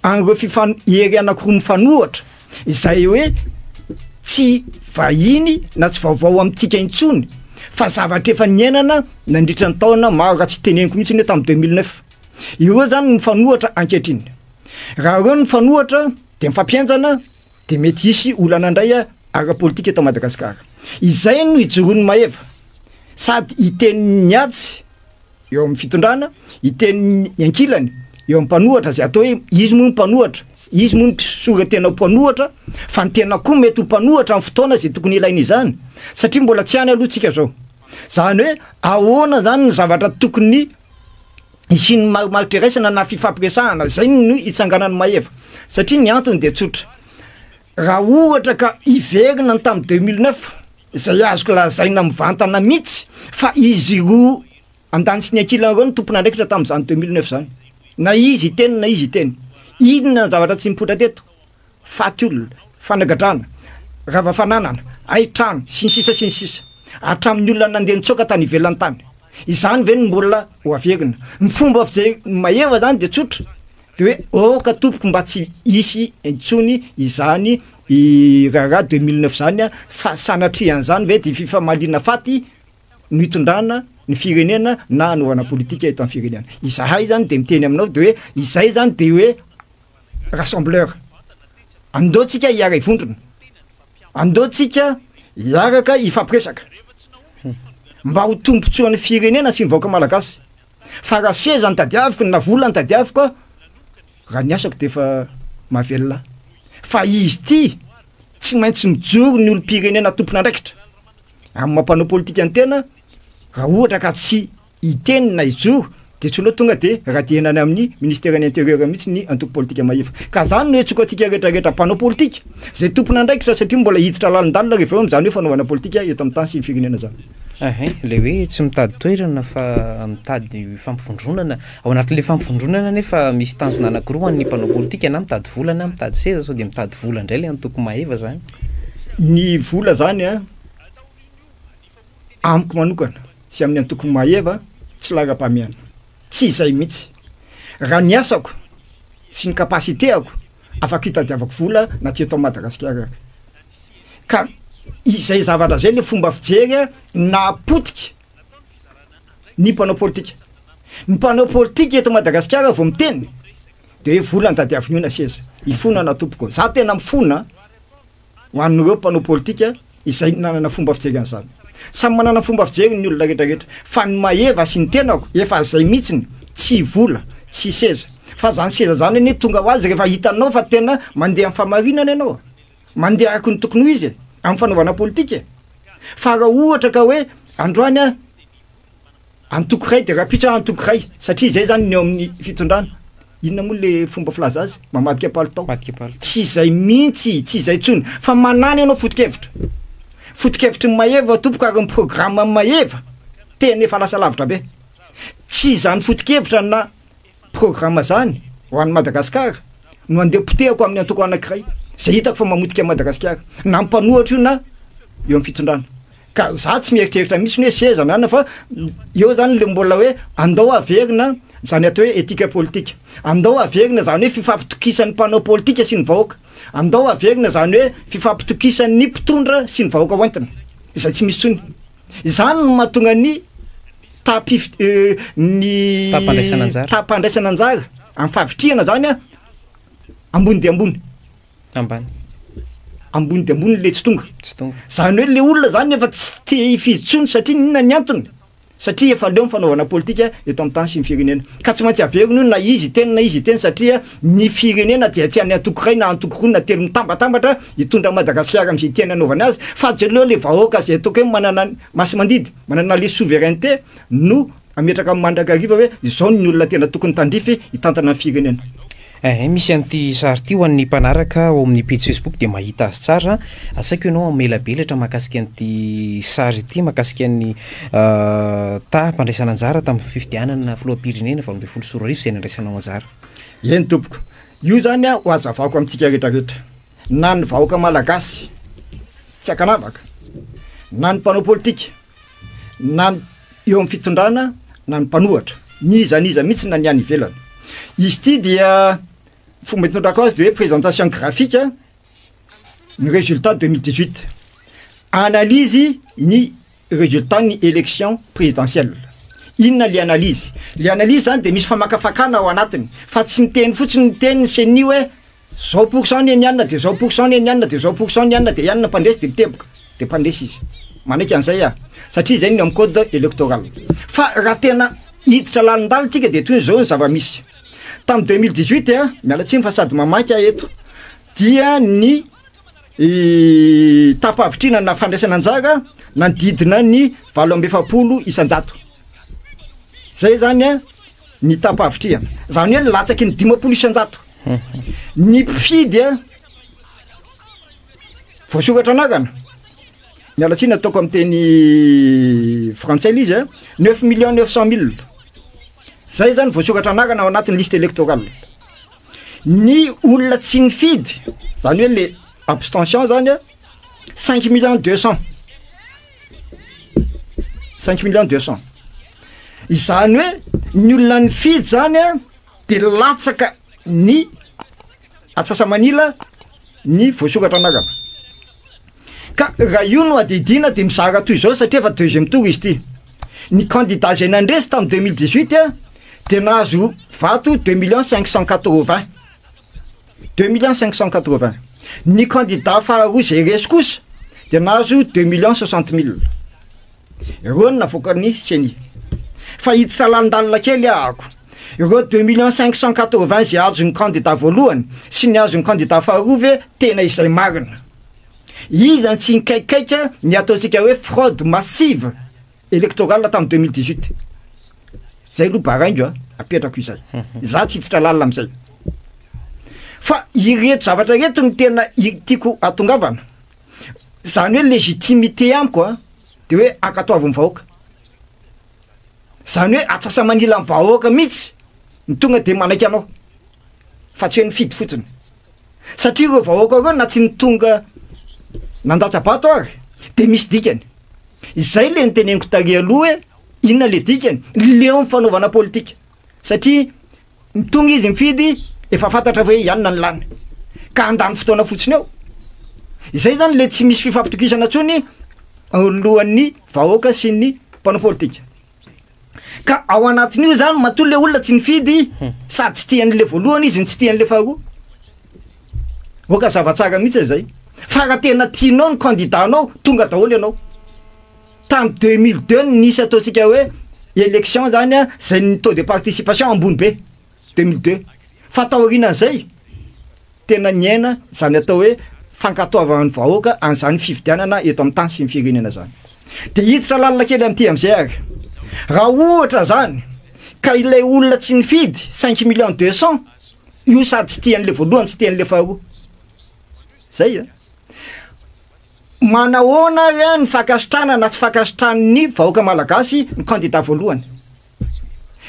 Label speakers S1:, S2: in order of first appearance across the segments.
S1: an'ireo fifan- hery anankiroa mifanohitra izay hoe tsy vahiny na tsy vaovao amintsika intsony fa zavatra efa niainana nandritra ny taona maro raha tsy teneniko mihitsy ny hoe tamin'ny 2009. Ireo zany no mifanohitra ankehitriny. Raha ireo no mifanohitra de mifampihenjana de mety hisy olana indray ara-politika eto Madagasikara. Izay no ijoroan'ny Maeva sady hiteny ny atsy eo amin'ny fitondrana, hiteny ny ankilany eo amin'ny mpanohatra izay atao hoe izy moa no mpanohatra, izy moa no mpisora-tena ho mpanohatra fa ny tena koa mety ho mpanohatra amin'ny fotoana izay tokony ilaina izany satria mbola tsy any aloha tsika zao. Zany hoe ahoana zany ny zavatra tokony hisian'ny marimaritra iraisana na fifampiresahana, izay no itsanganan'ny Maeva satria ny antony dia tsotra. Raha ohatra ka hiverina ny tamin'ny 2009, izay azoko lazaina mivantana mihitsy fa izy roa andaniny sy ny ankilany ireo no tompon'andraikitra tamin'izany 2009 izany. Na izy hiteny na izy hiteny. Inona ny zavatra tsy nipoitra teto? Faty olona, fanagadrana, rava fananana, hay trano, sy ny sisa sy ny sisa. Hatramin'ny olona nandeha nitsoaka tany ivelany tany. Izany ve no mbola ho averina? Ny fomba fijery Maeva izany dia tsotra. De hoe aoka tompoko mba tsy hisy intsony izany raharaha 2009 zany a, fa sanatria an'izany ve de fifamaliana faty no hitondrana ny firenena na hanaovana politika eto amin'ny firenena. Izahay zany de miteny aminao de hoe izay zany de hoe rassembleur, andao tsika hiara hivondrona, andao tsika hiaraka hifampiresaka mba ho tombotsoan'ny firenena sy ny vahoaka malagasy. Fa raha seza no tadiaviko na vola no tadiaviko aho, raha ny asako dia efa mahavelona ahy. Fa izy ity tsy maintsy mijoro ny olom-pirenena tompon'andraikitra amin'ny maha mpanao politika ny tena, raha ohatra ka tsy hiteny na hijoro dia tsy aleo tonga dia radiana any amin'ny ministeran'ny intérieur mihitsy ny antoko politika mahefa. Ka zany no hetsiko antsika rehetra rehetra mpanao politika izay tompon'andraikitra satria mbola hiditra lalindalina rehefa eo amin'izany hoe fanaovana politika eto amin'ny tany sy ny firenena zany.
S2: Ehe, ilay hoe tsy mitady toerana fa mitady fampivondronana. Ao anatin'ilay fampivondronana anefa misy tanjona anankiroa ho an'ny mpanao politika, na mitady vola na mitady seza, sao dia mitady vola indray ilay antoko Maeva izany?
S1: Ny vola izany an, amiko manokana sy amin'ny antoko Maeva tsy laharam-pahamehana. Tsy izay mihitsy. Raha ny asako sy ny capacité-ako, afaka hitadiavako vola na tsy eto Madagasikara ary. Ka izay zavatra izay le fomba fijery nahapotika ny mpanao politika. Ny mpanao politika eto Madagasikara vao miteny de hoe vola no tadiavin'io na seza. Ifonana tompoko. Za tena mifona ho an'ireo mpanao politika izay nanana fomba fijery an'izany. Samy manana fomba fijery ny olona rehetra rehetra fa ny Maeva sy ny tenako efa zay mihitsiny, tsy vola, tsy seza. Fa zany seza zany anie tonga ho azy rehefa hitanao fa tena mandeha amin'ny fahamarinana ianao. Mandeha araka ny tokony ho izy e, amin'ny fanaovana politika e. Fa raha ohatra ka hoe androany aho antoko iray de rahampitso aho antoko iray, satria izay zany ny eo amin'ny fitondrana, inona moa le fomba filaza azy? Mamadika palitao.
S2: Mamadika palitao.
S1: Tsy izay mihitsy, tsy izay intsony, fa manana ianao foto-kevitra. Foto-kevitry ny Maeva tompoko ary ny programme Maeva tena efa lasa lavitra be. Tsy izany foto-kevitra na Programme zany ho an'i Madagasikara no andeha potehako amin'ny antoko anankiray zay hitako fa mamotika an'i Madagasikara na mpanohatra io na eo amin'ny fitondrana ka za tsy mieritreritra mihitsy ny hoe seza na inona fa eo zany le mbola hoe andao averina zany atao hoe éthique politique, andao averina zany hoe fifampitokisan'ny mpanao politika sy ny vahoaka, andao averina zany hoe fifampitokisan'ny mpitondra sy ny vahoaka hoentina izay tsy misy intsony. Izany no mahatonga ny taham-pif- ny
S2: Taham-pandraisana anjara.
S1: taham-pandraisana anjara amin'ny fahavitrihana zany a, ambony dia ambony.
S2: Ambany.
S1: Ambony dia ambony le tsy tonga.
S2: Tsy tonga.
S1: Zany hoe le olona zany efa tsy te hifidy intsony satria inona ny antony? Satria efa leo ny fanaovana politika eto amin'ny tany sy ny firenena. Ka tsy maintsy averina io na izy hiteny na izy hiteny satria ny firenena dia tsy an'ny antoko iray na antoko roa na telo mitambatambatra hitondra an'i Madagasikara amin'izay tiany hanaovany azy fa jereo le vahoaka izay ataoko hoe manana ny masi-mandidy, manana le souveraineté no hametraka mandrakariva hoe izao ny olona tena tokony tandrify hitantana ny firenena.
S2: Ehe, misy an'ity sary ity ho an'ny mpanaraka ao amin'ny pejy Facebook dia mahita azy tsara. Asaiko ianao hamelabelatra mahakasika an'ity sary ity, mahakasika ny taham-pandraisana anjara tamin'ny fifidianana filoham-pirenena 2018 izay nandraisanao anjara.
S1: Eny tompoko, io zany ho hazavako amintsika rehetra rehetra, na ny vahoaka malagasy tsy ankanavaka, na ny mpanao politika, na ny eo amin'ny fitondrana na ny mpanohatra, n'iza n'iza mihitsy na ny any ivelany. Izy ity dia. Fomba itondrako azy de hoe présentation graphique ny résultat 2018, analyse ny résultat ny élection présidentielle. Inona le analyse? Le analyse zany de misy famakafakana ao anatiny, fa tsy miteny fotsiny, miteny ny CENI hoe zao pourcent ny enianina, de zao pourcent ny enianina, de zao pourcent ny anina, de ianina mpandresy, de miteboka de mpandresy izy. Manaiky an'izay ah, satria zay ny amy code électoral. Fa raha tena hiditra lalindalitsika, de toy zao ny zava-misy tamy 2018 a. Mialatsiny fa sady mamaky ah eto, dia ny tapavitrina na fandraisana anjara nanodidina ny 48% zay zany a ny tapavitrihana, zany hoe latsaky ny 50% ny mpifidy a voasoratra anarana. Mialatsiny, ataoko amy teny frantsay l izy a, 9 900 000 zay zany voasoratra anarana ao anatin'ny liste électorale. Ny olona tsy nifidy, zany hoe le abstention zany a, 5 millions 200, 5 millions 200. Izany hoe ny olona nifidy zany a de latsaka ny atsasamanila ny voasokatra anarana. Ka raha io no adidina, de mizara toy izao, satria efa deuxième tour izy ty. Ny candidat zay nandresy tamy 2018 a de nahazo vato 2 millions 580, 2 millions 580. Ny candidat faharoa zay resy kosa de nahazo 2 millions 60 mille. Ireo no navoakan'ny CENI. Fa hiditra lalindalina kely ahako ireo 2 millions 580 zay azon'ny candidat voalohany sy ny azon'ny candidat faharoa ve tena izay marina izany? Tsy nikaikaika ny ataontsika hoe fraude massive électorale tamy 2018 zay aloha baraingo a apetrako izay. Za tsy hiditra lalina am'izay, fa ireto zavatra reto no tena tiako atongavana. Zany hoe légitimité amiko a de hoe ankatoavin'ny vahoaka, zany hoe atsasamanila ny vahoaka mihitsy ny tonga de manaiky anao, fa tsy hoe nifidy fotsiny, satria ireo vahoaka reo na tsy ny tonga nandatsa-bato ary de misy dikany izay. Le nyteneniko tary aloha hoe inona le dikany leo ny fanaovana politika, satria mitonga izy mifidy, efa fantatra fa hoe ianina ny lany, ka andany fotoana fotsiny eo izay zany. Le tsy misy fifampitokisana ntsony lohan'ny vahoaka sy ny mpanao politika. Ka ao anatin'io zany, matoa le olona tsy nifidy, sady tsy tian'le voalohany izy ny tsy tian'le faharoa, oka zavatsara mihitsy zay. Fa raha tena tianao ny candidat-nao, tonga daholo ianao. Tamy 2002 nisy ataontsika hoe élection zany a zay ny taux de participation ambony be 2002, fa taorianan'izay tena niaina zany atao hoe fankatoavan'ny vahoaka an'izany fifidianana eto amy tany sy ny firenena zany. De hiditra lalina kely am'ty am'izay ary, raha ohatra zany ka ilay olona tsy nifidy 5 millions 200 io, sady tsy tian'le voalohany, tsy tian'le faharoa zay a, manahoana ary a ny fankasitrana na tsy fankasitran'ny vahoaka malagasy ny candidat voalohany?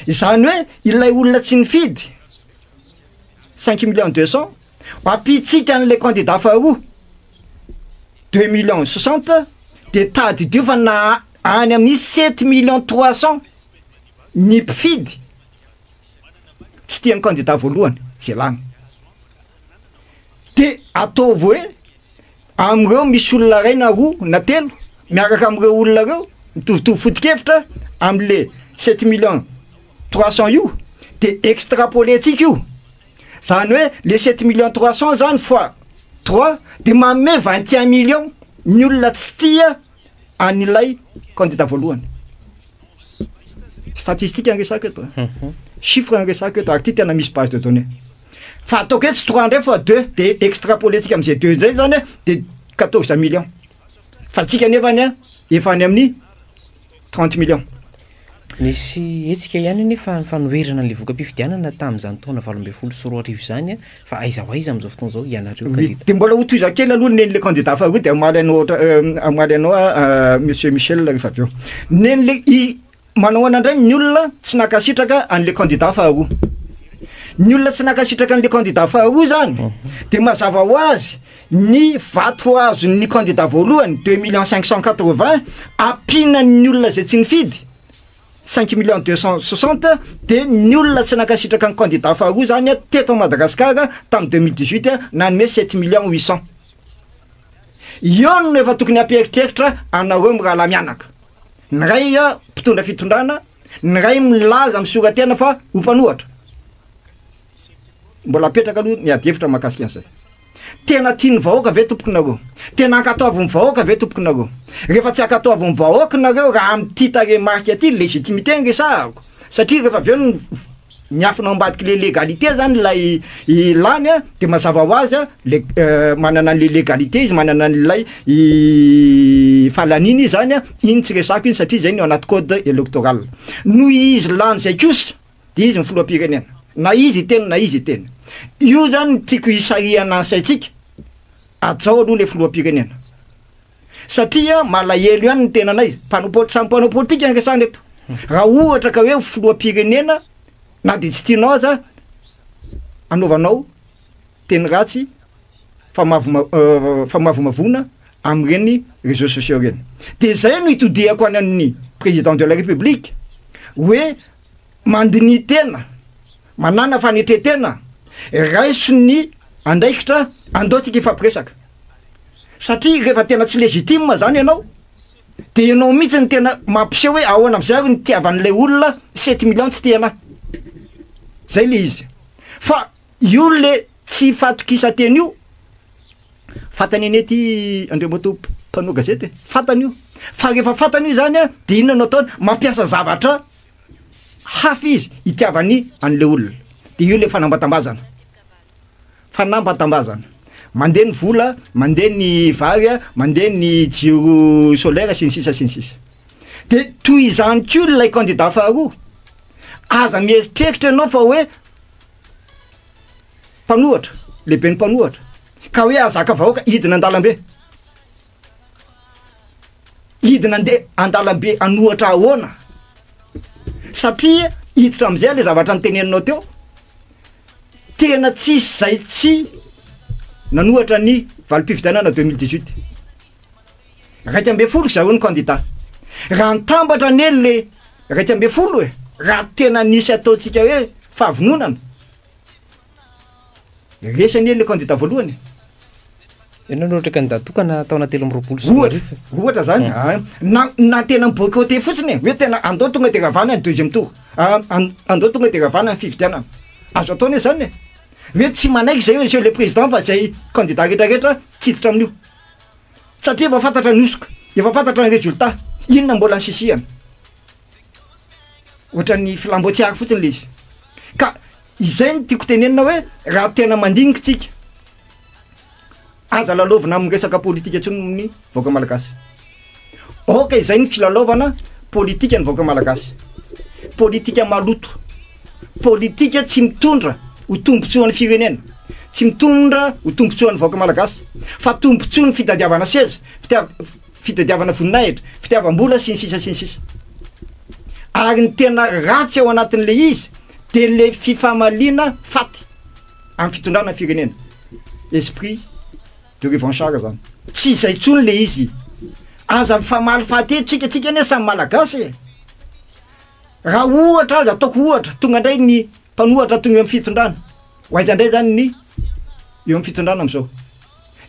S1: Izany hoe ilay olona tsy nifidy 5 millions 200, ampitsika an'le candidat faharoa 2 millions 60, de tadidio fa na any amin'ny 7 millions 300 ny mpifidy tsy tian'ny candidat voalohany zay lany. De ataovy hoe am'ireo misy olona ray na roa na telo miaraka am'ireo olona reo mitovitovy foto-kevitra am'le 7 millions 300 io, de extrapolé-tsika io zany hoe le 7 millions 300 zany fois trois, de manome 21 millions ny olona tsy tia an'ilay candidat voalohany. Statistique anresako eto, chiffre anresako eto, ary ty tena misy base de données. Fa ataoko hoe tsy trois ndray fois deux, de extrapolé-tsika am'izay deux ndray zany a de 14 millions, fa tsika nefany a efa any amin'ny 30 millions.
S2: Nisy hetsika ihany nefa ny fanoherana an'le voka-pifidianana tamin'izany taona 2018 zany a, fa aiza ho aiza am'izao fotoana zao ianareo kandida?
S1: De mbola hotoiza kely aloha nen'le candidat faharoa, de amaly anao ohatra amaly anao monsieur Michel rehefa avy eo. Nen'le i manao ana indray, ny olona tsy nakasitraka an'le candidat faharoa, ny olona tsy nakasitraka an'le candidat faharoa zany, de mazava ho azy ny vato azon'ny candidat voalohany 2 millions 580 ampinany olona zay tsy nifidy. 5 millions 260, de ny olona tsy nankasitraka ny candidat faharoa zany a teto Madagasikara tamy 2018 a nanome 7 millions 800. Eo no efa tokony ampieritreritra anareo mirahalahy mianaka, ny ray a mpitondra fitondrana, ny ray milaza misoratena fa ho mpanohatra. Mbola apetraka aloha ny adihevitra mahakasika an'izay. Tena tia ny vahoaka ve tompoko nareo? Tena ankatoavin'ny vahoaka ve tompoko nareo? Rehefa tsy ankatoavin'ny vahoaka nareo raha am'ty tarehimarika ty, légitimité ny resahako, satria rehefa avy eo ny miafina ao ambadiky le légalité zany lay lany a, de mazava ho azy a le manana an'le légalité izy, manana an'lay fahalanina izy zany a. Iny tsy resako iny satria zay ny ao anaty code électoral. Noho izy lany zay kosa de izy ny filoham-pirenena, na izy iteny na izy iteny io zany ny tiako isarihana ny saitsika ajao aloha le filoham-pirenena, satria malahelo ihany ny tenanay mpanao samy mpanao politika ny resahana eto. Raha ohatra ka hoe filoham-pirenena, na de tsy tianao aza, anaovanao teny ratsy famavomavona am'ireny réseaux sociaux reny, de zay no itodiako any amin'ny président de la République hoe mandini tena, manana fanetretena, raiso ny andraikitra, andao tsika ifampiresaka, satria rehefa tena tsy légitime zany ianao, de ianao mihitsy ny tena mampiseho hoe ahoana am'izay ary ny tiavan'ilay olona 7 millions tsy tia anahy zay le izy. Fa io le tsy fatokisantena io, fantany ane ty andriamatoa mpanao gazety, fantany io. Fa rehefa fantany io zany a, de inona no ataony? Mampiasa zavatra hafa izy itiavany an'le olona, de io le fanambatambazana, fanambatambazana, mandeha ny vola, mandeha ny vary a, mandeha ny jiro solaire sy ny sisa sy ny sisa. De toy izany ko lay candidat faharoa, aza mieritreritra ianao fa hoe mpanohatra lehibe, ny mpanohatra ka hoe azaka vahoaka hidina an-dalambe, hidina andeha an-dalambe anohatra ahoana? Satria hiditra am'izay le zavatra nyteneninao teo, tena tsisy zay tsy nanohatra ny valim-pifidianana 2018. 11 zareo ny candidat, raha nitambatra ane le 11 e, raha tena nisy ataontsika hoe fahavononana, resy ane le candidat voalohany.
S2: Ianao no ohatra candidat tokana taona 2023.
S1: Ohatra zany na tena mi-boycotter fotsiny e, hoe tena andao tonga de ravana ny deuxième tour, andao tonga de ravana ny fifidianana, azo ataony e zany e, hoe tsy manaiky zay, monsieur le président, fa zay candidat rehetrarehetra tsy hiditra amin'io, satria efa fantatra ny hosoka, efa fantatra ny résultat, inona mbola ny sisihana? Ohatran'ny filam-boatsiary fotsiny le izy. Ka izay ny tiako tenenina hoe raha tena mandinika tsika, aza lalaovina amin'ny resaka politika intsony ny vahoaka malagasy. Aoka izay ny filalaovana politika ny vahoaka malagasy, politika maloto, politika tsy mitondra ho tombontsoan'ny firenena, tsy mitondra ho tombontsoan'ny vahoaka malagasy, fa tombontsoa ny fitadiavana seza, fitadiavana voninahitra, fitiavam-bola sy ny sisa sy ny sisa. Ary ny tena ratsy ao anatin'le izy de le fifamaliana faty amin'ny fitondrana firenena, esprit de revanchard zany, tsy izay ntsony le izy. Aza mifamaly faty etsika, tsika anie samy malagasy e. Raha ohatra aza ataoko ohatra, tonga indray ny mpanohatra tonga eo amin'ny fitondrana, ho aiza indray zany ny eo amin'ny fitondrana am'izao?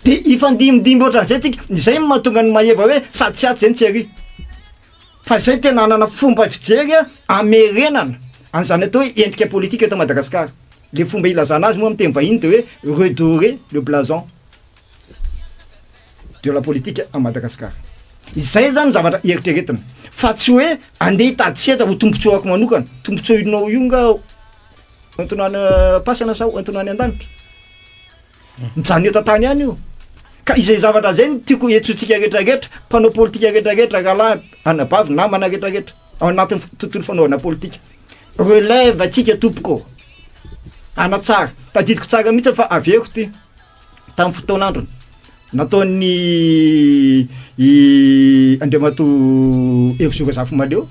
S1: De ifandimbidimby ohatran'izay tsika. Izay no mahatonga ny Maeva hoe sady tsy atsy zay ny tsy ary, fa zay tena anana fomba fijery a amerenana an'izany atao hoe endrika politika eto Madagasikara. Le fomba ilazana azy moa amy teny vahiny de hoe redorer le blason de la politique à Madagascar. Izay zany zavatra eritreretina, fa tsy hoe andeha hitady seza ho tombontsoako manokana. Tombontsoa inao io nga entina any pasana sa entina any an-danitra? Mijanona eto an-tany ihany io. Ka izay zavatra zay no tiako etsotsika rehetrarehetra, mpanao politika rehetrarehetra, rahalahy, anabavy, namana rehetrarehetra ao anatin'ny tontolo fanaovana politika, relève atsika tompoko anatsara. Tadidiko tsara mihitsy fa averiko ty, tamin'ny fotoan'androny nataon'ny i andriamatoa Herizo Razafimahaleo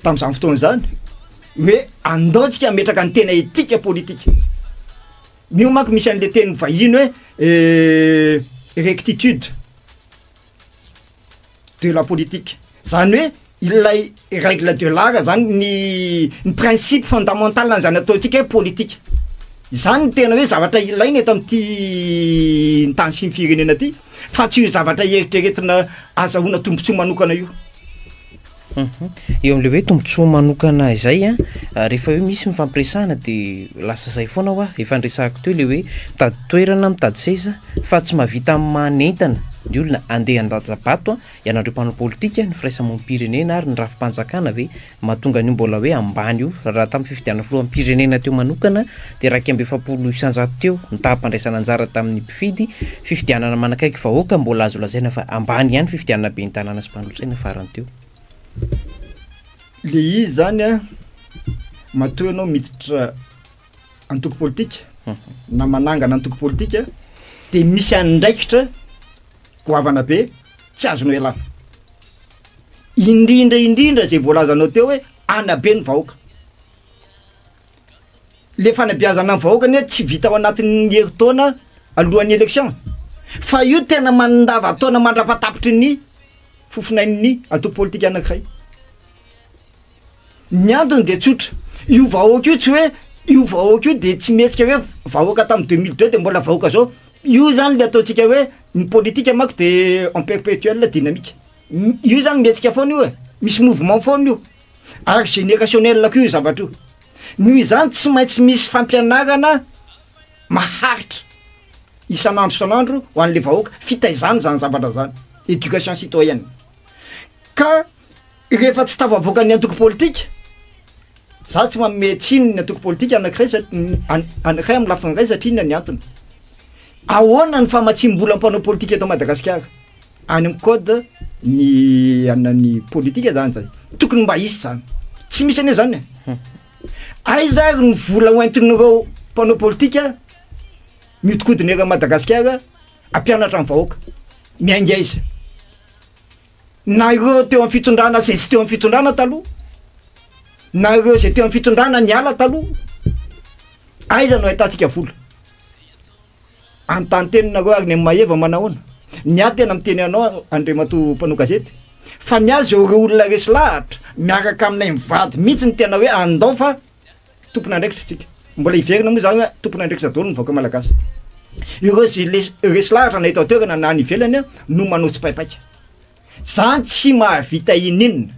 S1: tam'izany fotoana zany hoe andaontsika ametraka ny tena etika politika mio manko misy an'le teny vahiny hoe rectitude de la politique zany hoe. Ilay règle de l'art zany, ny ny principe fondamental an'izany ataontsika hoe politika. Izany no tena hoe zavatra ilaina eto amin'ity ny tany sy ny firenena ity fa tsy io zavatra eritreretina azahoana tombontsoa manokana io.
S2: Eo amin'ilay hoe tombontsoa manokana izay an, rehefa hoe misy ny fampiresahana dia lasa izay foana hoa, efa niresahako teo ilay hoe mitady toerana, mitady seza fa tsy mahavita manentana ny olona handeha handatsa-bato ianareo mpanao politika, ny firaisamonim-pirenena ary ny rafi-panjakana ve mahatonga an'io mbola hoe ambany io? Raha tamin'ny fifidianana filoham-pirenena teo manokana dia 41% teo ny taham-pandraisana anjara tamin'ny mpifidy, fifidianana manakaiky vahoaka mbola azo lazaina fa ambany ihany fifidianana ben'ny tanàna sy mpanolotsaina farany teo.
S1: Le izy zany an, matoa ianao miditra antoko politika na manangana antoko politika de misy andraikitra goavana be tsy azonao ialana. Indrindra indrindra zay voalazanao teo hoe anabe ny vahoaka. Le fanabeazana ny vahoaka anie tsy vita ao anatin'ny herintaona alohan'ny élection fa io tena mandavan-taona mandrapatapitry ny fofonain'ny antoko politika anankiray. Ny antony dia tsotra, io vahoaka io tsy hoe io vahoaka io dia tsy mihetsika hoe vahoaka tamin'ny 2002 dia mbola vahoaka zao, io zany le ataontsika hoe ny politika manko de en perpétuel dynamique, io zany mihetsika foana io e, misy mouvement foana io ary générationnel koa io zavatra io, noho izany tsy maintsy misy fampianarana maharitra isan'andro isan'andro ho an'le vahoaka, fitaizana zany zavatra zany, éducation citoyenne ka. Rehefa tsy tafavoaka ny antoko politika, za tsy manome tsiny ny antoko politika anakiray sat- anakiray amin'ny lafiny iray satria inona ny antony? Ahoana ny famatsiam-bola mpanao politika eto Madagasikara? Any amin'ny code ny anona ny politika zany zay, tokony mba hisy zany, tsy misy anie zany e! Aiza ary ny vola hoentin'ireo mpanao politika mihodinkodina eran'i Madagasikara hampianatra ny vahoaka? Miainga aiza? Na ireo teo amin'ny fitondrana izay tsy teo amin'ny fitondrana taloha, na ireo izay teo amin'ny fitondrana niala taloha, aiza no ahitantsika vola? Anontany tena nareo ary ny Maeva manahoana? Ny ahy tena miteny anao Andriamatoa mpanao gazety fa ny ahy zao ireo olona resy lahatra miaraka aminay mivady mihitsy ny tena hoe andao fa tompon'andraikitra tsika. Mbola hiverina moa zany hoe tompon'andraikitra daholo ny vahoaka malagasy. Ireo zay les- resy lahatra na eto an-toerana na any ivelany no manao tsipaipaika. Zany tsy mahavita ininona.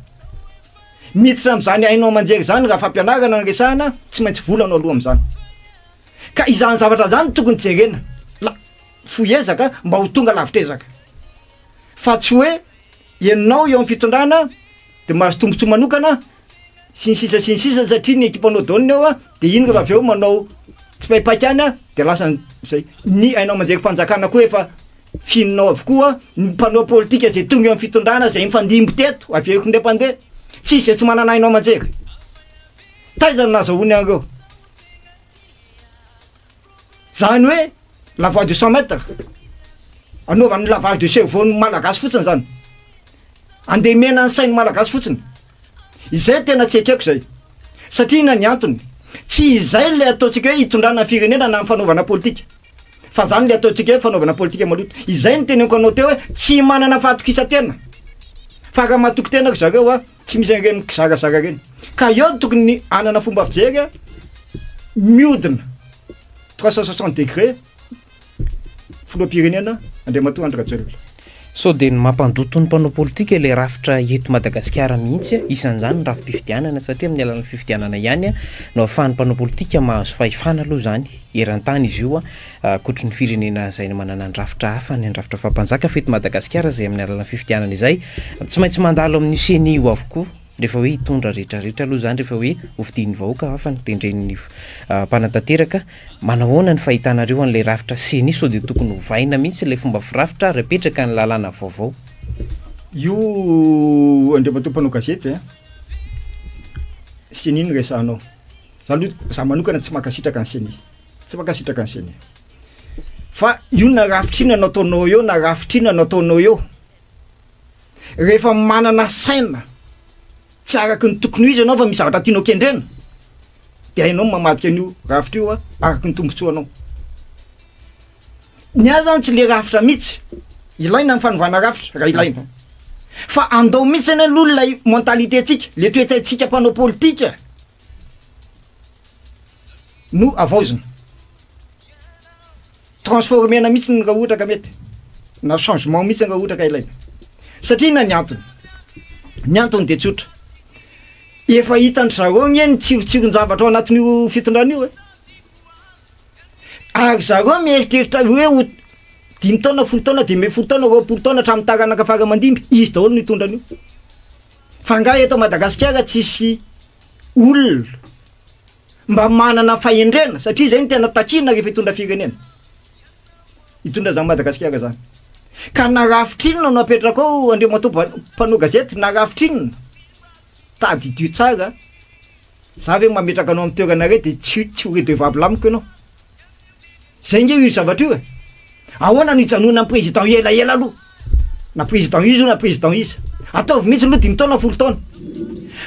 S1: Miditra amin'izany haino aman-jery zany raha fampianarana no resahana, tsy maintsy vola no aloha amin'izany. Ka izany zavatra zany no tokony jerena la fohy ezaka mba ho tonga lavitr'ezaka. Fa tsy hoe ianao eo amin'ny fitondrana de mahazo tombontsoa manokana sy ny sisa sy ny sisa satria ny ekipanao daholo ny ao a, de iny rehefa avy eo manao tsipaipaika any a de lasa zay, ny haino aman-jerim-panjakana koa efa fihinanao avokoa, ny mpanao politika zay tonga eo amin'ny fitondrana zay nifandimby teto averiko indray mpandeha, tsisy zay tsy manana haino aman-jery, taiza no nahazahoany an'ireo? Zany hoe la voie de 100 mètres, anaovany lavage de cerveau ny malagasy fotsiny zany, andemena ny sain'ny malagasy fotsiny. Izay tena tsy ekeko izay. Satria inona ny antony? Tsy izay ilay ataontsika hoe hitondrana ny firenena na ny fanaovana politika. Fa zany ilay ataontsika hoe fanaovana politika maloto. Izay no teneniko anao teo hoe tsy manana fahatokisan-tena. Fa raha matoky tena ry zareo a, tsy misy an'ireny kizarazara ireny. Ka eo no tokony hanana fomba fijery a, mihodina 360 degré. Filoham-pirenena Andriamatoa Andry Rajoelina.
S2: Sao dia ny mampandoto ny mpanao politika ilay rafitra eto Madagasikara mihitsy, isan'izany ny rafi-pifidianana satria amin'ny alalan'ny fifidianana ihany no ahafahan'ny mpanao politika mahazo fahefana aloha izany eran-tany izy io ankoatry ny firenena izay manana ny rafitra hafa ny rafitra fahampanjaka fa eto Madagasikara izay amin'ny alalan'ny fifidianana izay tsy maintsy mandalo amin'io ceni io avokoa rehefa hoe hitondra rehetrarehetra aloha izany rehefa hoe hofidian'ny vahoaka fa notendren'ny mpanatanteraka Manahoana ny fahitanareo an'ilay rafitra ceni sao dia tokony hovaina mihitsy ilay fomba firafitra ary apetraka ny lalàna vaovao?
S1: Io Andriamatoa mpanao gazety a, ceni no resahanao. Za aloha, za manokana tsy mankasitraka ny ceni, tsy mankasitraka ny ceni. Fa io na rafitra inona no ataonao eo na rafitra inona no ataonao eo, Rehefa manana saina tsy araka ny tokony ho izy ianao fa misy zavatra tianao kendrena dia hainao ny mamadika an'io rafitra io araka ny tombontsoanao. Ny ahy zany tsy le rafitra mihitsy, ilaina ny fanovana rafitra raha ilaina. Fa andao mihitsy anie aloha ilay mentalité-ntsika, le toe-tsaintsika mpanao politika no havaozina. Transformer-na mihitsy ny raha ohatra ka mety, na changement mihitsy raha ohatra ka ilaina. Satria inona ny antony? Ny antony dia tsotra, efa hitan-dry zareo anie ny tsirotsiron-javatra ao anatin'io fitondrana io e. Ary zareo mieritreritra hoe ho dimy taona, folo taona, 15 taona, 20 taona hatramin'ny taranaka fara aman-dimby, izy daholo no hitondra an'io. Fa angaha eto Madagasikara tsisy olona mba manana fahendrena, satria izay no tena takiana rehefa hitondra firenena, hitondra izany Madagasikara izany. Ka na rafitra inona no apetraka ao Andriamatoa mpanao gazety, na rafitra inona, tadidio tsara Za ve mametraka anao am toerana iray de tsy tsy ho redevable amiko ianao? Zay nge io zavatra io e! Ahoana no hijanonan'ny président io elaela aloha? Na président iza io na président iza. Ataovy mihitsy aloha dimy taona folo taona.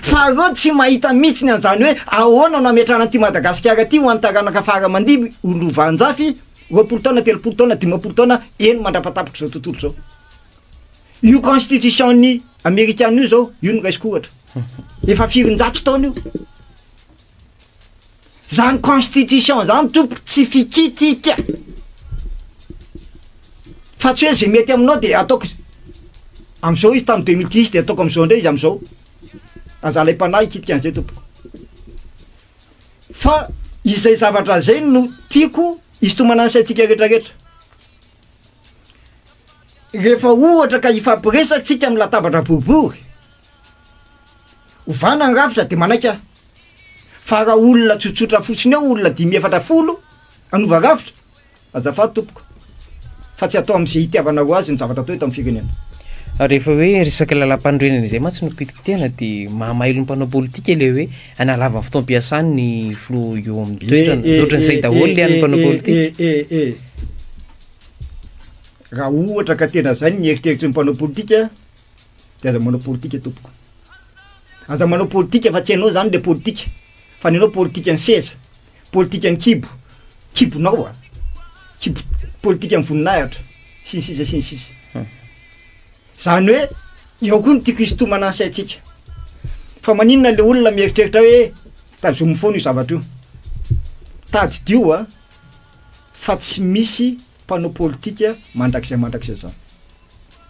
S1: Fa reo tsy mahita mihitsy ny an'izany hoe ahoana no hametrahana an'ity Madagasikara ty ho an'ny taranaka fara aman-dimby ho lovan-jafy 20 taona 30 taona 50 taona eny mandrapatapitr'izao tontolo izao. Io constitution ny amerikana io zao, io no raisiko ohatra. Efa firinjato taona io. Zany constitution zany tompoko tsy fikitika. Fa tsy hoe zay mety aminao de ataoko am'zao izy tamy 2010 de ataoko am'zao ndray izy am'zao. Aza alaim-panahy hikitika an'izay tompoko. Fa izay zavatra zay no tiako hisintomana ny saintsika rehetrarehetra. Rehefa ohatra ka hifampiresaka tsika amin'ny latabatra boribory, ovana ny rafitra de manaiky aho. Fa raha olona tsotsotra fotsiny eo, olona dimy efatra folo hanova rafitra, azafady tompoko, fa tsy atao amin'izay itiavanareo azy ny zavatra atao eto amin'ny firenena.
S2: Rehefa hoe resaka lalàmpanorenana izay mantsy no kitikitihana dia mahamailo ny mpanao politika ilay hoe hanalava fotoam-piasany ny filoha eo amin'ny toerana. Ohatran'izay daholo ilay an'ny mpanao politika.
S1: E, e, e. Raha ohatra ka tena zay ny eritreritry ny mpanao politika de aza manao politika tompoko. Aza manao politika fa tsy hainao zany le politika fa ny anao politikan'ny seza, politikan'ny kibo, kibonao a, kibo, politikan'ny voninahitra sy ny sisa sy ny sisa. Zany hoe eo koa ny tiako hisintomana ny saintsika. Fa maninona le olona mieritreritra hoe tazomy foana io zavatra io. Tadidio a. fa tsy misy mpanao politika mandrakizay mandrakizay zany.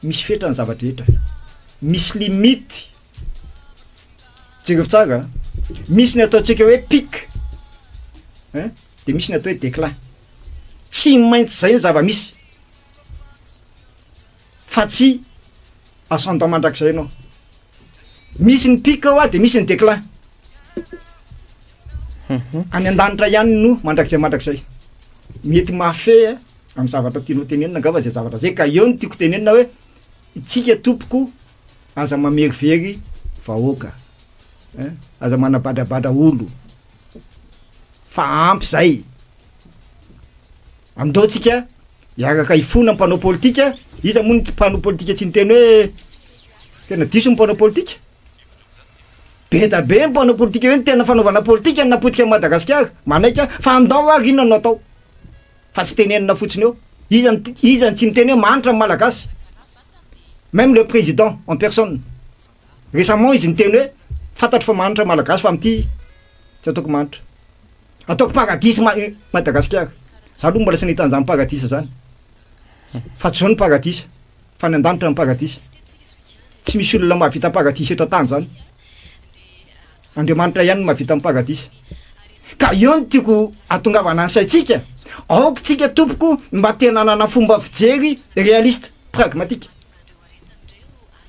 S1: Misy fetra ny zava-drehetra. Misy limite. Jereo tsara a. Misy ny ataontsika hoe pic hein, de misy ny atao hoe déclin. Tsy maintsy zay ny zava-misy fa tsy ascendant mandrakizay ianao. Misy ny pic hoa de misy ny déclin. Any an-danitra ihany no mandrakizay mandrakizay. Mety mahafehy amin'ny zavatra tianao tenenina angamba zay zavatra zay ka eo no tiako tenenina hoe itsika tompoko aza mamerivery vahoaka ein, aza manabadrabadra olo fa ampy zay. Andao tsika hiaraka hifona mpanao politika, iza moa ny mpanao politika tsy niteny hoe tena diso ny mpanao politika? Be da be ny mpanao politika hoe ny tena fanaovana politika no napotika an'i Madagasikara, manaiky aho, fa andao ary inona no atao fa tsy tenenina fotsiny eo, iza no iza no tsy miteny hoe mahantra ny Malagasy, même le président en personne, récemment izy niteny hoe fantatro fa mahantra ny Malagasy fa amin'ity tsy ataoko mahantra, ataoko paradisa ma- Madagasikara, za aloha mbola tsy nahita an'izany paradisa zany, fa tsy zao ny paradisa. Fa any an-danitra ny paradisa. Tsy misy olona mahavita paradisa eto an-tany izany. Andriamanitra ihany no mahavita ny paradisa. Ka eo no tiako hahatongavana ny saintsika, aoka tsika tompoko mba tena hanana fomba fijery réaliste, pragmatique.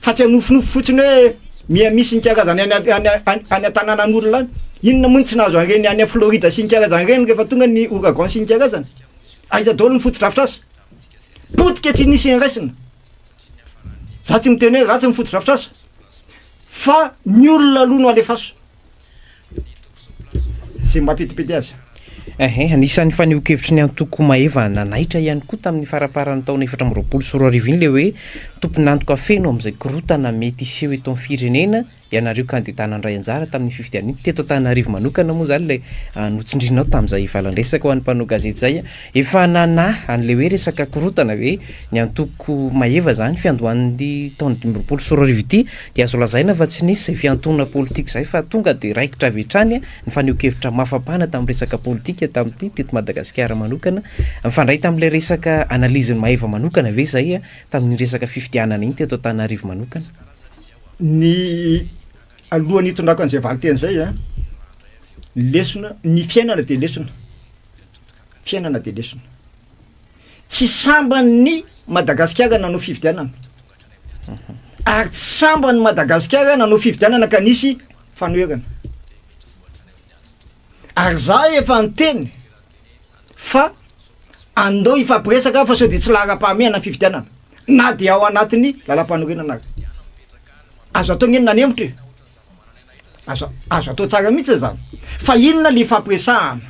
S1: Fa tsy hanofinofy fotsiny hoe miha misy ny karazany any any any an-tanànan'olona any. Inona moa no tsy nahazo an'ireny any Floride sy ny karazany ireny rehefa tonga ny ouragan sy ny karazany? Aiza daholo ny fotodrafitrasa? Potika tsy nisy niraisina. Za tsy miteny hoe ratsy ny fotodrafitrasa fa ny olona aloha no alefaso. Zay mampetipety azy.
S2: Ehe, anisan'ny fanehoan-kevitry ny antoko Maeva nanaitra ihany koa tamin'ny faramparan'ny taona 2024 iny ilay hoe tompon'antoka feno amin'izay korontana mety hiseho eto amin'ny firenena. ianareo kandida nandray anjara tamin'ny fifidianana iny teto Antananarivo manokana moa izany ilay notsindrinao tamin'izay valan-dresaka ho an'ny mpanao gazety izay. Efa nanahy an'ilay hoe resaka korontana ve ny antoko Maeva izany fiandohan'ny taona 2025 ity dia azo lazaina fa tsy nisy izay fiantoana politika izay fa tonga dia raikitra avy hatrany ny fanehoan-kevitra mafapana tamin'ny resaka politika tamin'ity teto Madagasikara manokana. Mifandray tamin'ilay resaka analyse-n'ny Maeva manokana ve izay tamin'iny resaka fifidianana iny teto Antananarivo manokana?
S1: Ny alohan'ny hitondrako an'izay valinteny izay an, ny lesona, ny fiainana dia lesona, fiainana dia lesona. Tsy sambany ny Madagasikara nanao fifidianana, ary tsy sambany Madagasikara nanao fifidianana ka nisy fanoherana. Ary za efa niteny fa andao hifampiresaka fa sao dia tsy laharam-pahamehana ny fifidianana na dia ao anatin'ny lalampanorenana aza. Azo atao anie ny nanembotra e! Azo azo atao tsara mihitsy izany. Fa inona le ifampiresahana?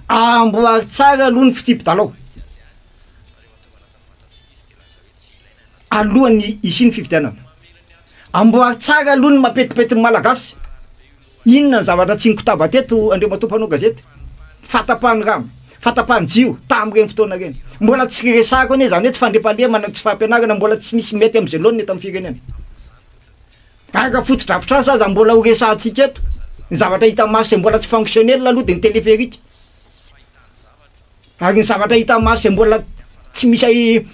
S1: Amboary tsara aloha ny fitsipi-dalao alohan'ny hisian'ny fifidianana. Amboary tsara aloha ny mampetipety ny Malagasy. Inona ny zavatra tsy nikotaba teto Andriamatoa mpanao gazety? Fahatapahan'ny rano, fahatapahan'ny jiro tamin'ireny fotoana ireny. Mbola tsy resahako anie izany hoe tsy fandriampahalemana, tsy fampianarana, mbola tsy misy mety amin'izay laoniny eto amin'ny firenena. Araka fotodrafitrasa aza mbola ho resahantsika eto, ny zavatra hita maso izay mbola tsy fonctionnel aloha dia ny téléphérique. Ary ny zavatra hita maso izay mbola tsy misy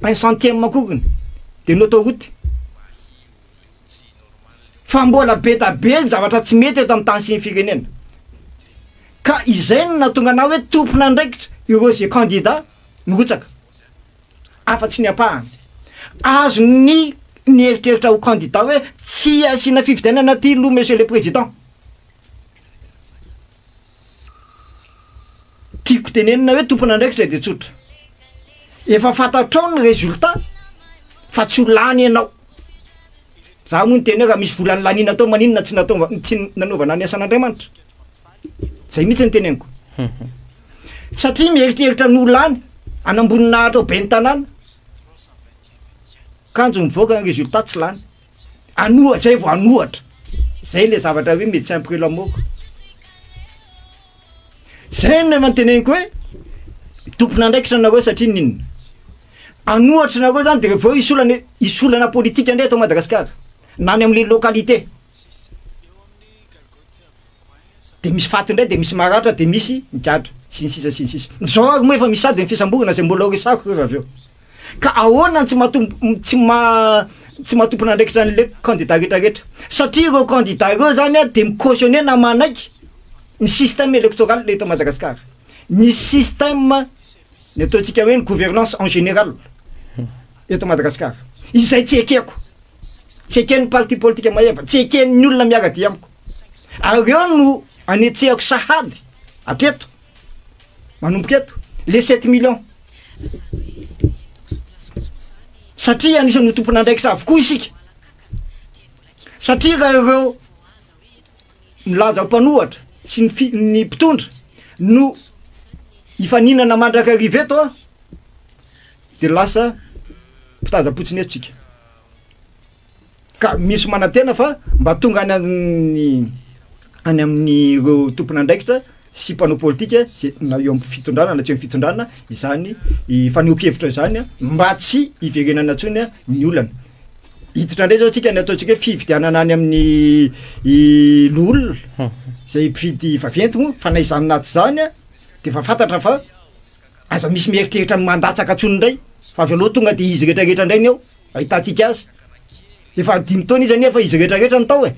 S1: un centième akoriny dia ny autoroute. Fa mbola be da be ny zavatra tsy mety eto amin'ny tany sy ny firenena. Ka izay no nahatonga anah hoe tompon'andraikitra ireo izay kandida mirotsaka. Afa-tsy ny ampahany. Azon'ny ny eritreritra ho kandida hoe tsy asiana fifidianana aty aloha monsieur le président. Tiako tenenina hoe tompon'andraikitra dia tsotra. Efa fantatrao ny résultat fa tsy ho lany ianao. Za moa niteny hoe raha misy vola nilaniana tao maninona tsy natao tsy nanaovana ny asan'Andriamanitra. Zay mihitsy ny teneniko. Satria mieritreritra ny ho lany hanamboninahitra ho ben'ny tanàna. Kanjo mivoaka ny résultat tsy lany. Anoha zay vao anohatra. Zay le zavatra hoe médecin après la mort. Zay no efa noteneniko hoe tompon'andraikitra nareo satria n'inona? Anohatra nareo zany de reveo hisy olana hisy olana politika ndray eto Madagasikara na any amle localité de misy faty ndray de misy maratra de misy migadra sy ny sisa sy ny sisa. Zao ary moa efa misy sady ny fisamborana zay mbola ho resahako rehefa avy eo. Ka ahoana no tsy maha tsy maha tsy maha tompon'andraikitra an'le candidat rehetra rehetra? Satria ireo candidat ireo zany a de mi-cautionner na manaiky ny système électoral eto Madagasikara, ny système ny ataontsika hoe ny gouvernance en général eto Madagasikara, izay tsy ekeko, tsy eken'ny parti politika Maeva, tsy eken'ny olona miara-dia amiko, ary ireo no anetsehako sahady hatreto. Manomboka eto, les sept millions. Satria anisan'ny ho tompon'andraikitra avokoa isika. Satria raha ireo milaza ho mpanohatra sy ny fi- ny mpitondra no hifaninana mandrakariva eto an, de lasa mpitazam-potsiny eto tsika. Ka misy manantena fa mba tonga any amin'ny any amin'ireo tompon'andraikitra sy mpanao politika zay na eo amin'ny fitondrana na tsy eo amin'ny fitondrana izany fanehoan-kevitra izany mba tsy hiverenana intsony ny olana. Hiditra indray zao tsika ny ataontsika hoe fifidianana any amin'ny loholona zay mpifidy vaventy moa fa na izany na tsy izany de efa fantatra fa aza misy mieritreritra ny mandatsaka intsony indray fa avy aloha tonga de izy rehetrarehetra indray ny eo. Ahitantsika azy. Efa dimy taona izy anefa izy rehetra rehetra no tao e.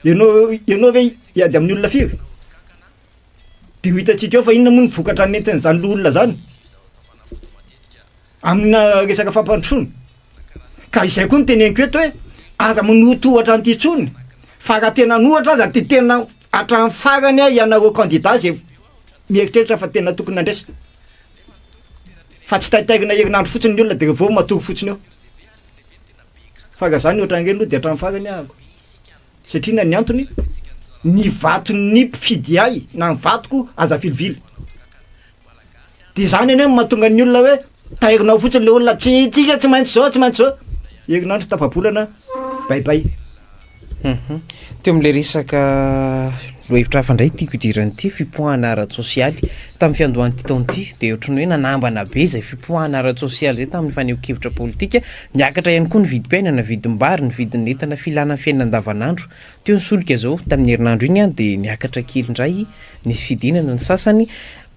S1: Ianao ianao ve hiady amin'ny olona firy? De ho hitantsika eo fa inona moa ny vokatra nentin'izany loholona zany amina resaka fampandrosoana. Ka izay koa no teneniko eto hoe aza manotohatra an'ity intsony fa raha tena hanohatra aza de tena hatramin'ny farany ianareo kandida zay mieritreritra fa tena tokony handresy. Fa tsy taitairina herinandro fotsiny ny olona de revô matory fotsiny eo. Fa raha zany ohatran'ireny aloha de hatramin'ny farany ahako. Satria na ny antony, ny vaton'ny mpifidy ahy na ny vatoko aza vilivily. De zany anie no mahatonga ny olona hoe tairinao fotsiny le olona, tsy tsika tsy maintsy zao, tsy maintsy zao. Herinandro tapa-bolana, bye bye.
S2: Teo amin'ilay resaka lohahevitra hafa indray tiako hidirana ity, fipoahana ara-tsosialy. Tamin'ny fiandohan'ity taona ity dia ohatran'ny hoe nanambana be izay fipoahana ara-tsosialy izay tamin'ny fanehoan-kevitra politika. Niakatra ihany koa ny vidim-piainana, vidim-bary, ny vidin'ny entana filana amin'ny fiainana andavanandro. Teo ny solika izao, tamin'ny herinandro iny dia niakatra kely indray, nisy fidinana ny sasany.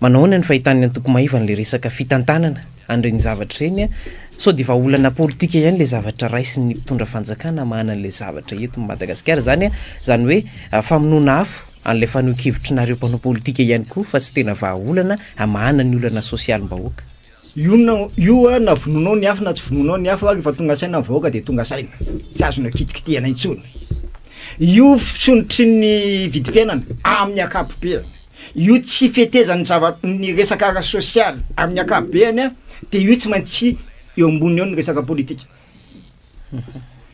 S2: Manao ahoana ny fahitan'ny antoko Maeva an'ilay resaka fitantanana an'ireny zavatra ireny? Sao dia vahaolana politika ihany ilay zavatra raisin'ny mpitondra fanjakana hamahana an'ilay zavatra eto Madagasikara izany? Izany hoe famonoana afo an'ilay fanehoan-kevitrinareo mpanao politika ihany koa fa tsy tena vahaolana hamahana ny olana sosialim-bahoaka.
S1: Io na io na vonoinao ny afo na tsy vonoinao ny afo ary efa tonga saina ny vahoaka dia tonga saina, tsy azonao kitikitihana intsony. Io fisondrotry ny vidim-piainana amin'ny ankapobeany, io tsy fetezan'ny zava- ny resaka ara-sosialy amin'ny ankapobeany a, dia io tsy maintsy eo amboniny eo ny resaka politika.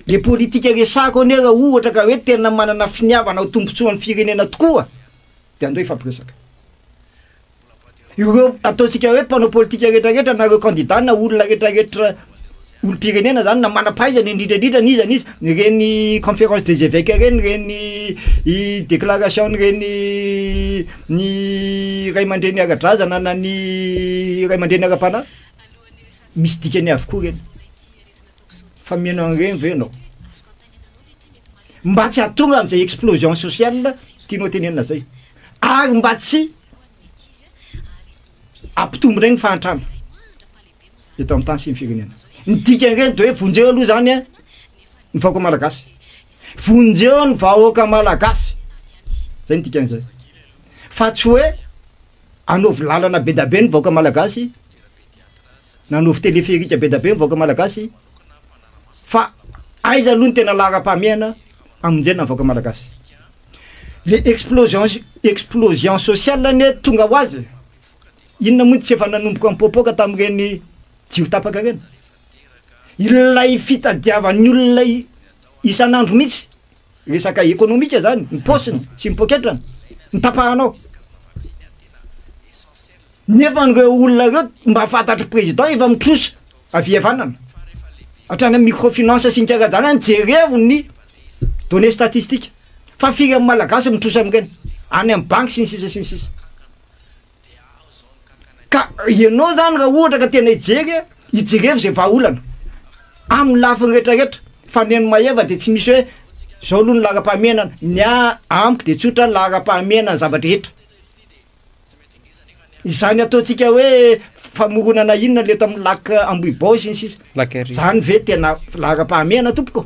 S1: Le politika resahako anie raha ohatra ka hoe tena manana finiavana ho tombontsoan'ny firenena tokoa dia andao hifampiresaka. Ireo ataontsika hoe mpanao politika rehetrarehetra na ireo kandida na olona rehetrarehetra olom-pirenena zany na manam-pahaizana indrindra indrindra n'iza n'iza, ireny conférence des évêques ireny, ireny i déclaration ireny ny ray aman-dreny ara-drazana na ny ray aman-dreny ara-panahy, misy dikany avokoa ireny, fa mino an'ireny ve ianao? Mba tsy hahatonga an'izay explosion sociale tianao tenenina zay, ary mba tsy Ampitombo indray ny fahantrana eto amin'ny tany sy ny firenena. Ny dikan'ireny dia hoe vonjeo aloha izany ny vahoaka malagasy. Vonjeo ny vahoaka malagasy. Zay ny dikan'izay. Fa tsy hoe anaovy lalana be da be ny vahoaka malagasy, na anaovy téléphérique be da be ny vahoaka malagasy, fa aiza aloha ny tena laharam-pahamehana hamonjena ny vahoaka malagasy. Le explosion explosion sociale anie tonga ho azy e! Inona moa no tsy efa nanomboka nipoapoaka tamin'ireny jiro tapaka ireny? Ilay fitadiavan'ny olona isan'andro mihitsy, resaka ekonomika zany, ny paosiny sy ny poketrany, no tapahanao. Nefa ireo olona ireo mba fantatry président efa mitrosa avy havanana, hatrany amin'ny microfinance sy ny karazany any, jereo ny données statistiques fa firy amin'ny malagasy mitrosa amin'ireny, any amin'ny banky sy ny sisa sy ny sisa. Ka ianao zany raha ohatra ka tena hijery, hijerevo izay vahaolana amin'ny lafiny rehetrarehetra, fa ny an'i Maeva dia tsy misy hoe zao aloha ny laharam-pahamehana, ny ahy amiko dia tsotra laharam-pahamehana ny zava-drehetra. Izany ataontsika hoe famoronana inona le eto amin'ny lac Ambohibao sy ny sisa,
S2: Lac Arivo.
S1: zany ve tena laharam-pahamehana tompoko?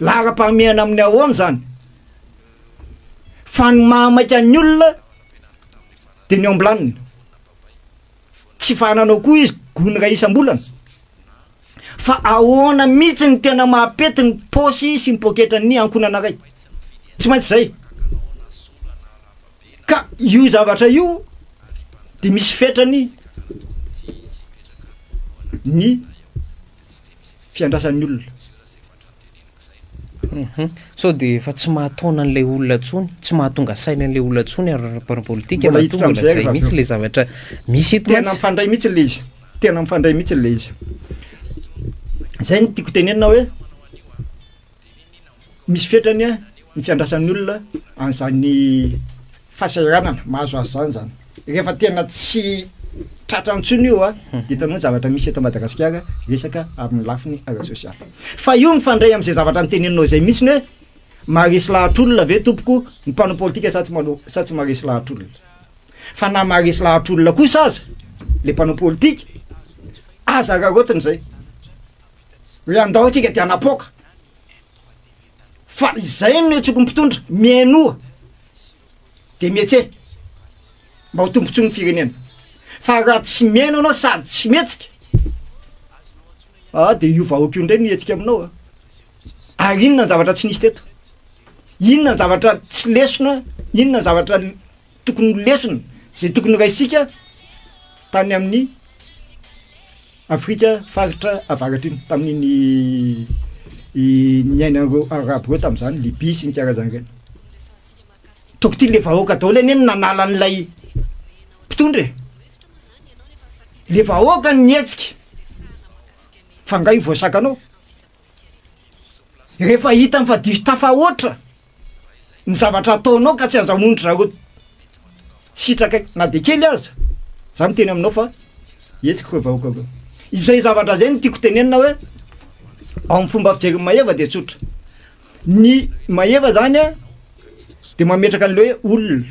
S1: Laharam-pahamehana amin'ny ahoana izany? Fa ny mahamaika ny olona de ny ao am-bilaniny. Tsy fahananao koa izy gony iray isam-bolana. Fa ahoana mihitsy ny tena mahapety ny paosy sy ny poketran'ny ankohonana iray? Tsy maintsy zay. Ka io zavatra io de misy fetrany ny fiandrasan'ny olona.
S2: Sao dia efa tsy mahataona an'ilay olona intsony, tsy mahatonga saina an'ilay olona intsony ara-politika,
S1: Mbola hiditra
S2: mahatonga
S1: amin'izay
S2: izay
S1: rehefa avy
S2: mihitsy
S1: eo.
S2: ilay zavatra misy eto
S1: Tena
S2: mantsy.
S1: mifandray mihitsy ilay izy, tena mifandray mihitsy ilay izy. Zay no tiako tenenina hoe misy fetrany ny fiandrasan'ny olona an'izany fahasahiranana mahazo azy zany zany. Rehefa tena tsy tratra intsony io a, de hitanao ny zavatra misy eto Madagasikara resaka amin'ny lafiny ara-tsosialy. Fa io mifandray am'zay zavatra noteneninao zay mihitsy ny hoe maharesy lahatr'olona ve tompoko ny mpanao politika sa tsy manao sa tsy maharesy lahatr'olona. Fa na maharesy lahatr'olona kosa aza le mpanao politika, aza araraotina zay hoe andao tsika de hanapoaka. Fa izay no antsoiko ny mpitondra, mihainoa de mihetseha mba ho tombontsoa ny firenena. Fa raha tsy mihaino anao sady tsy mihetsika, ah de io vahoaka io indray no hihetsika aminao a. Ary inona ny zavatra tsy nisy teto? Inona ny zavatra tsy lesona? Inona ny zavatra tokony ho lesona zay tokony ho raisika tany amin'ny Afrika faritra avaratra iny tamin'iny niainan'ireo arabo ireo tamin'izany, Libia sy ny karazany ireny. Tokony le vahoaka daholo anie no nanala an'ilay mpitondra e. Le vahoaka no nihetsika fa nga io voasakanao? Rehefa hitany fa diso tafahoatra ny zavatra ataonao ka tsy azahoan-dry zareo sitraka na dia kely aza, za miteny aminao fa hetsiko ireo vahoaka ireo. Izay zavatra izay no tiako tenenina hoe ao amin'ny fomba fijerin'i Maeva dia tsotra. Ny Maeva zany a dia mametraka an'ilay hoe olona,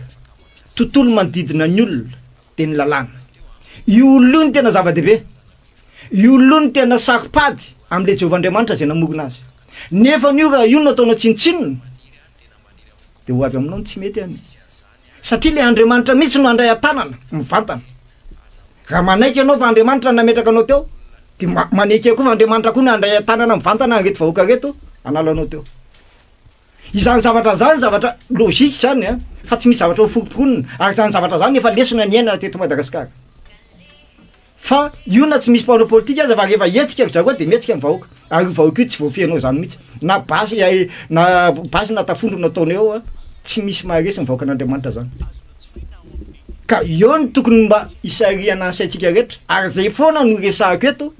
S1: tontolo manodidina ny olona dia ny lalàna. Io olona io no tena zava-dehibe. Io olona io no tena saro-pady amin'ilay Jehovah Andriamanitra izay namorona azy. Nefa io raha io no ataonao tsinontsinona dia ho avy aminao ny tsy mety any. Satria ilay Andriamanitra mihitsy no handray an-tanana mivantana. Raha manaiky ianao fa Andriamanitra no nametraka anao teo, dia maneke koa fa Andriamanitra koa no handray an-tanana mivantana an'ireto vahoaka ireto hanala anao teo. Izany zavatra izany zavatra logique izany an, fa tsy misy zavatra ho foromporonina, ary izany zavatra izany efa lesona niainana teto Madagasikara. Fa io na tsy misy mpanao politika aza fa rehefa hetsika ry zareo dia mihetsika ny vahoaka, ary io vahoaka io tsy voafehinao izany mihitsy, na basy ay na basy na tafondro no ataonao eo an, tsy misy maharesy ny vahoakan'Andriamanitra zany. Ka eo no tokony mba hisarihana ny saintsika rehetra, ary zay foana no resahako eto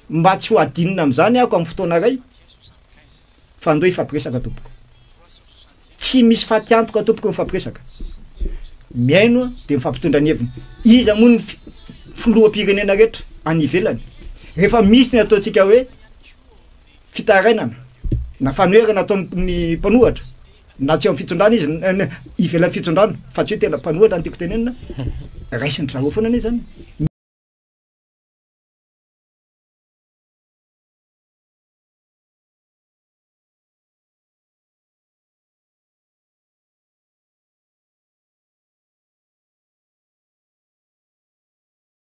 S1: mba tsy ho adinona am'zany ako amin'ny fotoana iray, Fa andao hifampiresaka tompoko. Tsy misy fatiantoka tompoko mifampiresaka. Mihaino dia mifampitondra ny heviny. Iza moa ny filoham-pirenena rehetra any ivelany? Rehefa misy ny ataontsika hoe fitarainana na fanoherana ataon'ny mpanohatra na tsy eo amin'ny fitondrana izy, ivelan'ny fitondrana fa tsy hoe tena mpanohatra no tiako tenenina, raisin-dry zareo foana anie zany.